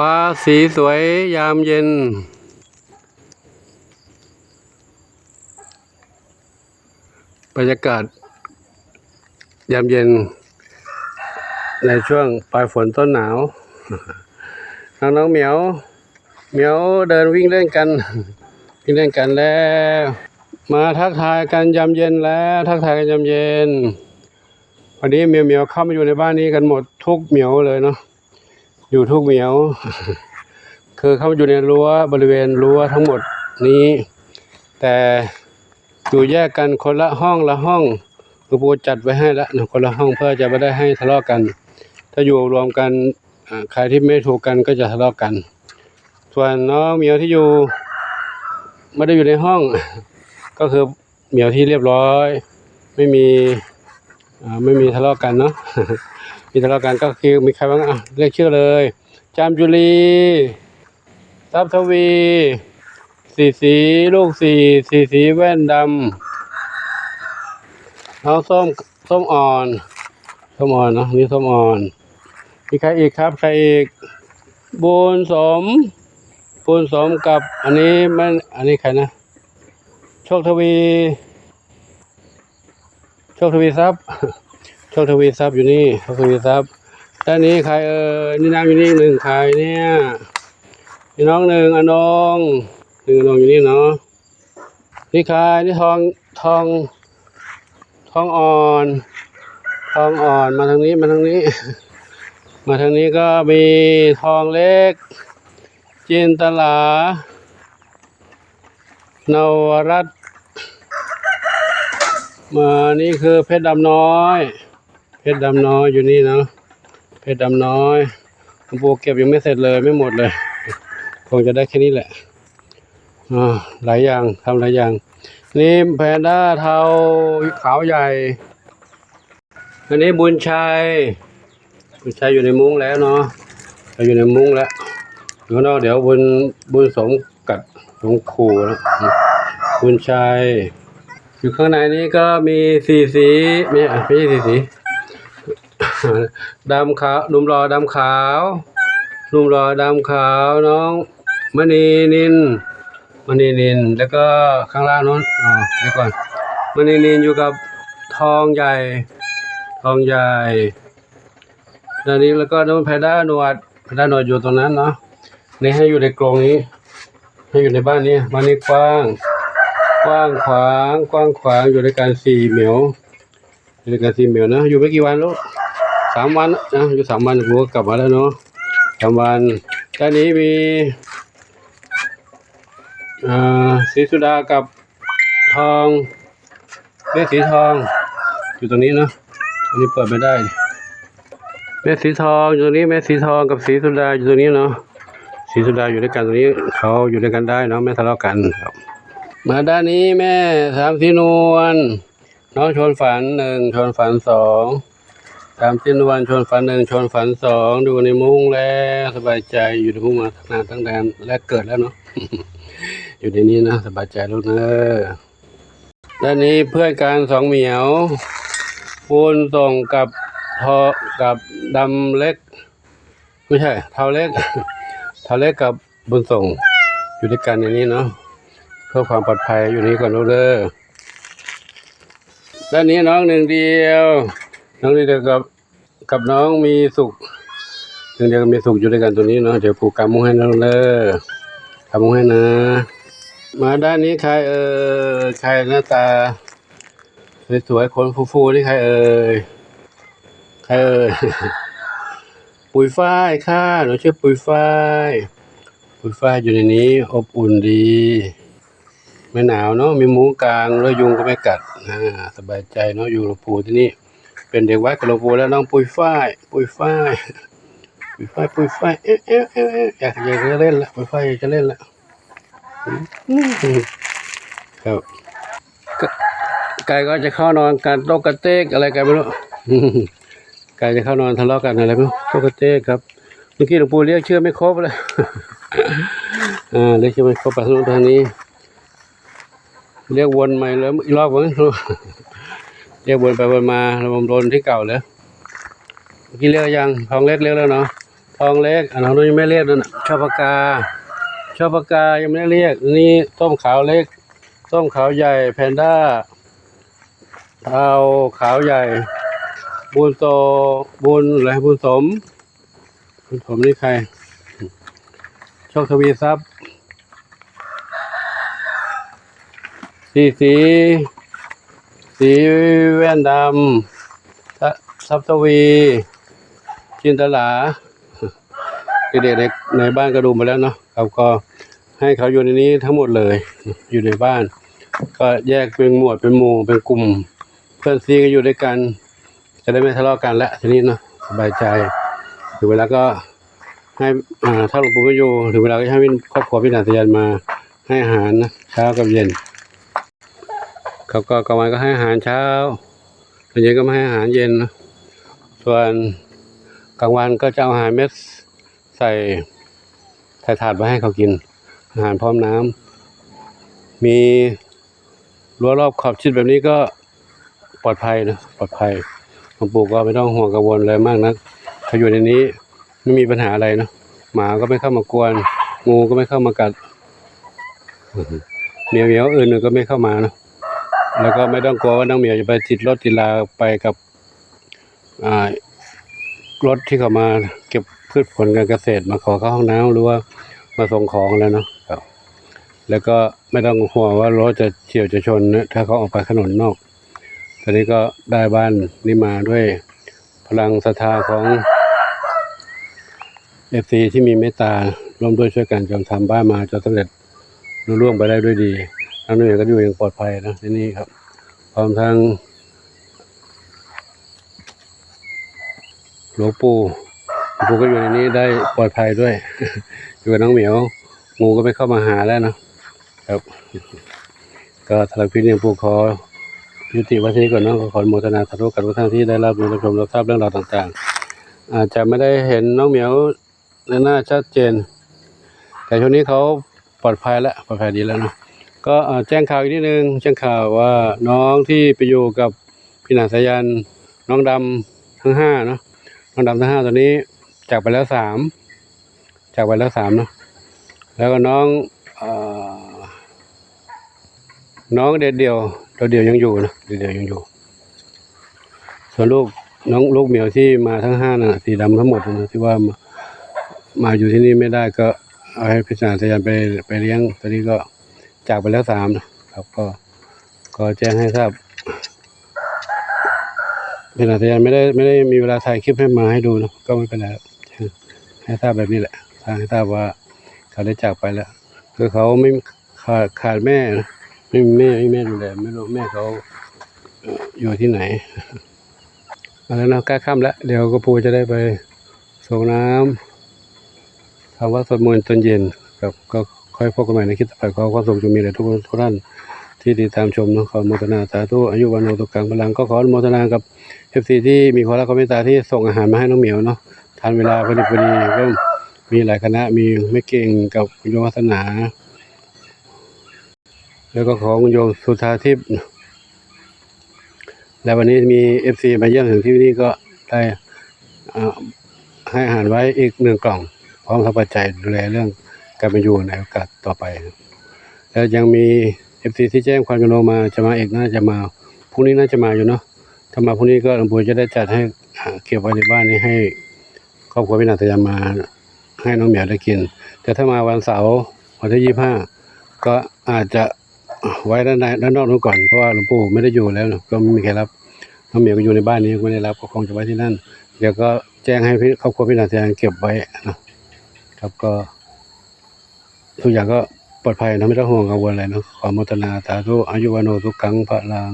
ฟ้าสีสวยยามเย็น บรรยากาศยามเย็นในช่วงปลายฝนต้นหนาว น้องๆเหมียว เหมียวเดินวิ่งเล่นกัน วิ่งเล่นกันแล้ว มาทักทายกันยามเย็นแล้ว ทักทายกันยามเย็น วันนี้เหมียวๆเข้ามาอยู่ในบ้านนี้กันหมดทุกเหมียวเลยเนาะ อยู่ทุกเหมียว คือเข้ามาอยู่ในรั้ว บริเวณรั้วทั้งหมดนี้ แต่อยู่แยกกันคนละห้องละห้อง หลวงปู่จัดไว้ให้แล้วนะ คนละห้อง เพื่อจะไม่ได้ให้ทะเลาะกัน ถ้าอยู่รวมกัน อ่า ใครที่ไม่ถูกกันก็จะทะเลาะกัน ส่วนน้องเหมียวที่อยู่ ไม่ได้อยู่ในห้อง ก็คือเหมียวที่เรียบร้อย ไม่มี อ่า ไม่มีทะเลาะกันเนาะ มีทะเลาะกันก็คือมีใครบ้าง อ่ะ เรียกชื่อเลย จามจุลี ทรัพย์ทวี สีสี ลูกสี่ สีสี แว่นดำ น้องส้ม ส้มอ่อน ส้มอ่อนเนาะ นี่ส้มอ่อน มีใครอีกครับ ใครอีก บุญสม บุญสมกับ อันนี้มัน อันนี้ใครนะ โชคทวี โชคทวีทรัพย์ โชคทวีทรัพย์อยู่นี่ โชคทวีทรัพย์ ด้านนี้ใครเอ่ย นี่นั่งอยู่นี่หนึ่ง ใครเนี่ย นี่น้องหนึ่ง อนง หนึ่ง อนงอยู่นี่เนาะ นี่ใคร นี่ทอง ทอง ทองอ่อน ทองอ่อน มาทางนี้ มาทางนี้ มาทางนี้ก็มีทองเล็ก จินตลา นวรัตน์ มา นี่คือเพชรดำน้อย เพชรดำน้อยอยู่นี่เนาะ เพชรดำน้อย หลวงปู่เก็บยังไม่เสร็จเลย ไม่หมดเลย คงจะได้แค่นี้แหละ อ่า หลายอย่าง ทำหลายอย่าง นี่แพนด้าเทาขาวใหญ่ อันนี้บุญชัย บุญชัยอยู่ในมุ้งแล้วเนาะ ไปอยู่ในมุ้งแล้ว เดี๋ยวเนาะ เดี๋ยวบุญ บุญสมกับหลวงปู่แล้ว บุญชัย อยู่ข้างในนี้ก็มีสีสี ไม่ใช่ ไม่ใช่สีสี ดำขาว หนุ่มหล่อดำขาว หนุ่มหล่อดำขาว น้องมณีนิน มณีนิน แล้วก็ข้างล่างนู้น อ่า เดี๋ยวก่อน มณีนินอยู่กับทองใหญ่ ทองใหญ่ ด้านนี้ แล้วก็น้องแพนด้าหนวด แพนด้าหนวดอยู่ตรงนั้นเนาะ นี่ให้อยู่ในกรงนี้ ให้อยู่ในบ้านนี้ บ้านนี้กว้าง กว้างขวาง กว้างขวาง อยู่ด้วยกันสี่เหมียว อยู่ด้วยกันสี่เหมียวนะ อยู่ไม่กี่วันลูก สามวันนะ อยู่สามวันกูก็กลับมาแล้วเนาะ สามวัน ด้านนี้มี อ่า ศรีสุดากับทอง แม่สีทอง อยู่ตรงนี้เนาะ อันนี้เปิดไม่ได้ แม่สีทองอยู่ตรงนี้ แม่สีทองกับศรีสุดาอยู่ตรงนี้เนาะ ศรีสุดาอยู่ด้วยกันตรงนี้ เขาอยู่ด้วยกันได้เนาะ ไม่ทะเลาะกันครับ มาด้านนี้แม่สามสีนวล น้องชวนฝันหนึ่ง ชวนฝันสอง สามสีนวล ชวนฝันหนึ่ง ชวนฝันสอง อยู่ในมุ้งแล้ว สบายใจ อยู่ในมุ้งมาตั้งนานตั้งแดนแรกเกิดแล้วเนาะ อยู่ในนี้นะ สบายใจลูกเด้อ ด้านนี้เพื่อนกันสองเหมียว บุญส่งกับทอ กับดำเล็ก ไม่ใช่ เทาเล็ก เทาเล็กกับบุญส่ง อยู่ด้วยกันในนี้เนาะ เพื่อความปลอดภัยอยู่นี้ก่อนลูกเด้อ ด้านนี้น้องหนึ่งเดียว น้องหนึ่งเดียวกับ กับน้องมีสุข หนึ่งเดียวกับมีสุขอยู่ด้วยกันตรงนี้เนาะ เดี๋ยวปู่กางมุ้งให้นะลูกเด้อ กางมุ้งให้นะ มาด้านนี้ใครเอ่ย ใครหน้าตาสวยๆ ขนฟูๆ นี่ใครเอ่ย ใครเอ่ย ปุยฝ้ายค่ะ หนูชื่อปุยฝ้าย ปุยฝ้ายอยู่ในนี้อบอุ่นดี ไม่หนาวเนาะ มีมุ้งกางแล้วยุงก็ไม่กัด อ่า สบายใจเนาะ อยู่หลวงปู่ที่นี่ เป็นเด็กวัดกับหลวงปู่แล้ว น้องปุยฝ้าย ปุยฝ้าย ปุยฝ้าย ปุยฝ้าย เอ๊ะ เอ๊ะ เอ๊ะ เอ๊ะ อยาก อยากจะเล่นละ ปุยฝ้ายอยากจะเล่นละ อืม ครับ ไก่ก็จะเข้านอนกัน โต๊ะกระเตกอะไรกันไม่รู้ ไก่จะเข้านอนทะเลาะกันอะไรไม่รู้ โต๊ะกระเตกครับ เมื่อกี้หลวงปู่เรียกชื่อไม่ครบเลย อ่า เรียกชื่อไม่ครบ ไปทางโน้นไปทางนี้ เรียกวนใหม่แล้วอีกรอบหนึ่ง เรียกวนไปวนมา แล้ววนที่เก่าเลย เมื่อกี้เรียกยัง ทองเล็กเรียกแล้วเนาะ ທອງເລັກ ອັນນັ້ນຍັງບໍ່ໄດ້ລຽກນັ້ນນະ ຊອບປາກາ ຊອບປາກາຍັງບໍ່ໄດ້ລຽກ. ນີ້ ສົ້ມຂາວເລັກ ສົ້ມຂາວໃຫຍ່ ແພນດ້າ ເທົາຂາວໃຫຍ່ ບຸນໂຕ ບຸນ ແລະ ບຸນສົມ ບຸນສົມນີ້ໃຄ ໂຊກທະວີຊັບ ສີສີ ສີແວ່ນດຳ ທະ ຊັບທະວີ ຈິນຕະລາ ເດັກໆໃນ ໃນບ້ານກະດຸມໄປແລ້ວເນາະ ເຂົາກໍໃຫ້ເຂົາຢູ່ໃນນີ້ທັງໝົດເລີຍ ຢູ່ໃນບ້ານ ກໍແຍກເປັນໝວດເປັນໝູ່ເປັນກຸ່ມ ເພື່ອນຊີກັນຢູ່ດ້ວຍກັນ ຈະໄດ້ໄມ່ທະເລາະກັນແຫຼະ ທີນີ້ເນາະ ສະບາຍໃຈ. ເຖິງເວລາກໍໃຫ້ ອາ ຖ້າຫຼວງປູ່ບໍ່ຢູ່ ເຖິງເວລາກໍໃຫ້ຄອບຄົວພິນາສາຍັນມາໃຫ້ອາຫານນະ ເຊົ້າກັບເຢັນ. ເຂົາກໍກາງວັນກໍໃຫ້ອາຫານເຊົ້າ ຕອນເຢັນກໍມາໃຫ້ອາຫານເຢັນນະ ສ່ວນກາງວັນກໍຈະເອົາອາຫານເມັດໃສ່ ໃສ່ຖາດໄວ້ໃຫ້ເຂົາກິນ ອາຫານພ້ອມນ້ຳ ມີ ຮົ້ວລອບຂອບຊິດແບບນີ້ກໍປອດໄພນະ ປອດໄພ. ຫຼວງປູ່ກໍໄມ່ຕ້ອງຫ່ວງກັງວົນອະໄລມາກນັກ ເຂົາຢູ່ໃນນີ້ໄມ່ມີບັນຫາອະໄລເນາະ ໝາກໍໄມ່ເຂົ້າມາກວນ ງູກໍໄມ່ເຂົ້າມາກັດ ແມວໆອື່ນກໍໄມ່ເຂົ້າມາເນາະ ແລ້ວກໍໄມ່ຕ້ອງກົວວ່ານ້ອງໝຽວຈະໄປຕິດລົດຕິດລາໄປກັບ ອາ ລົດທີ່ເຂົາມາເກັບພືດຜົນການກະເສດ ມາຂໍເຂົ້າຫ້ອງນ້ຳ ຫຼືວ່າມາສົ່ງຂອງແລ້ວເນາະ ແລ້ວກໍໄມ່ຕ້ອງຫ່ວງວ່າລົດຈະສ່ຽວຈະຊົນນະ ຖ້າເຂົາອອກໄປຖະໜົນນອກ. ຕອນນີ້ກໍໄດ້ບ້ານນີ້ມາດ້ວຍພະລັງສັດທາຂອງເອັຟຊີທີ່ມີເມດຕາ ຮ່ວມດ້ວຍຊ່ວຍກັນ ຈົນທຳບ້ານມາຈົນສຳເລັດລຸລ່ວງໄປໄດ້ດ້ວຍດີ. ທາງໜ່ວຍກໍຢູ່ຢ່າງປອດໄພນະ ທີ່ນີ້ຄັບ ພ້ອມທັງ ຫຼວງປູ່ ຫຼວງປູ່ກໍຢູ່ໃນນີ້ໄດ້ປອດໄພດ້ວຍ ຢູ່ກັບນ້ອງໝຽວ ງູກໍໄມ່ເຂົ້າມາຫາແລ້ວເນາະ ຄັບ. ກໍສຳລັບຄລິບນີ້ ປູ່ຂໍຍຸຕິໄວ້ເທົ່ານີ້ກ່ອນເນາະ ກໍຂໍອະນຸໂມທະນາສາທຸກັບທຸກທ່ານທີ່ໄດ້ຮັບຮູ້ຮັບຊົມຮັບຊາບເລື່ອງລາວຕ່າງໆ ອາດຈະໄມ່ໄດ້ເຫັນນ້ອງໝຽວ ໃນໜ້າຊັດເຈນ ແຕ່ຊ່ວງນີ້ເຂົາປອດໄພແລ້ວ ປອດໄພດີແລ້ວເນາະ. ກໍ ເອີ ແຈ້ງຂ່າວອີກນິດໜຶ່ງ ແຈ້ງຂ່າວວ່ານ້ອງທີ່ໄປຢູ່ກັບພີ່ນາງສາຍັນ ນ້ອງດຳທັງຫ້າເນາະ ນ້ອງດຳທັງຫ້າຕອນນີ້ຈາກໄປແລ້ວສາມ ຈາກໄປແລ້ວສາມເນາະ ແລ້ວກໍນ້ອງ ເອີ ນ້ອງເດັດດ່ຽວ ໂດດດ່ຽວຍັງຢູ່ນະ ເດັດດ່ຽວຍັງຢູ່. ສ່ວນລູກ ນ້ອງ ລູກໝຽວທີ່ມາທັງຫ້ານັ້ນນະ ສີດຳທັງໝົດນະ ທີ່ວ່າມາ ມາຢູ່ທີ່ນີ້ໄມ່ໄດ້ ກໍເອົາໃຫ້ພິຈາລະນາໄປ ໄປລ້ຽງ ຕອນນີ້ກໍຈາກໄປແລ້ວສາມນະຄັບ. ກໍ ກໍແຈ້ງໃຫ້ຊາບ ພິຈາລະນາໄດ້ ໄມ່ໄດ້ ໄມ່ໄດ້ມີເວລາຖ່າຍຄລິບໃຫ້ມາໃຫ້ດູເນາະ ກໍໄມ່ເປັນໄລ ໃຫ້ຊາບແບບນີ້ແຫຼະ ໃຫ້ຊາບວ່າເຂົາໄດ້ຈາກໄປແລ້ວ ຄືເຂົາໄມ່ ຂາດ ຂາດແມ່ນະ ໄມ່ມີແມ່ ໄມ່ມີແມ່ດູແລ ໄມ່ຮູ້ແມ່ເຂົາ ເອີ ຢູ່ທີ່ໃດ. ເອົາລະເນາະ ໃກ້ຄ່ຳແລ້ວ ດຽວກໍປູ່ຈະໄດ້ໄປສົ່ງນ້ຳ ທຳວັດສວດມົນຕອນເຢັນ ກໍ ກໍຄ່ອຍພົບກັນໃໝ່ໃນຄລິບຕໍ່ໄປ. ຂໍຄວາມສຸກຈົ່ງມີແດ່ທຸກຄົນທຸກທ່ານທີ່ຕິດຕາມຊົມເນາະ ຂໍອະນຸໂມທະນາສາທຸ ອາຍຸວັນໂນສຸຂັງພະລັງ. ກໍຂໍອະນຸໂມທະນາກັບເອັຟຊີທີ່ມີຄວາມຮັກຄວາມເມດຕາທີ່ສົ່ງອາຫານມາໃຫ້ນ້ອງໝຽວເນາະ ທັນເວລາພໍດີພໍດີ ກໍມີຫຼາຍຄະນະ ມີແມ່ເກັ່ງກັບໂຍມວາສະໜາ ແລ້ວກໍຂອງໂຍມສຸທາທິບ ແລະ ວັນນີ້ມີເອັຟຊີມາຢ້ຽມເຖິງທີ່ນີ້ ກໍໄດ້ ອາ ໃຫ້ອາຫານໄວ້ອີກໜຶ່ງກ່ອງ ພ້ອມທັງປັດໄຈດູແລເລື່ອງການເປັນຢູ່ໃນໂອກາດຕໍ່ໄປ. ແລ້ວຍັງມີເອັຟຊີທີ່ແຈ້ງຄວາມຈຳນົງມາ ຈະມາອີກ ໜ້າຈະມາ ພລຸ່ງນີ້ໜ້າຈະມາຢູ່ເນາະ. ຖ້າມາພລຸ່ງນີ້ກໍ ຫຼວງປູ່ຈະໄດ້ຈັດໃຫ້ ອາ ເກັບໄວ້ໃນບ້ານນີ້ ໃຫ້ຄອບຄົວພິນາສະຍາມາໃຫ້ນ້ອງໝຽວໄດ້ກິນ. ແຕ່ຖ້າມາວັນເສົາ ວັນທີຊາວຫ້າ ກໍອາດຈະໄວ້ດ້ານໃນ ດ້ານນອກນັ້ນກ່ອນ ເພາະວ່າຫຼວງປູ່ໄມ່ໄດ້ຢູ່ແລ້ວເນາະ ກໍມີແຂກຮັບ ນ້ອງໝຽວກໍຢູ່ໃນບ້ານນີ້ ກໍໄມ່ໄດ້ຮັບ ກໍຄົງຈະໄວ້ທີ່ນັ້ນ. ດຽວກໍແຈ້ງໃຫ້ຄອບຄົວພິນາສະຍາມເກັບໄວ້ເນາະ ຄັບ. ກໍ ທຸກຢ່າງກໍປອດໄພເນາະ ໄມ່ຕ້ອງຫ່ວງກັງວົນອະໄລເນາະ. ຂໍອະນຸໂມທະນາສາທຸ ອາຍຸວັນໂນສຸຂັງພະລັງ.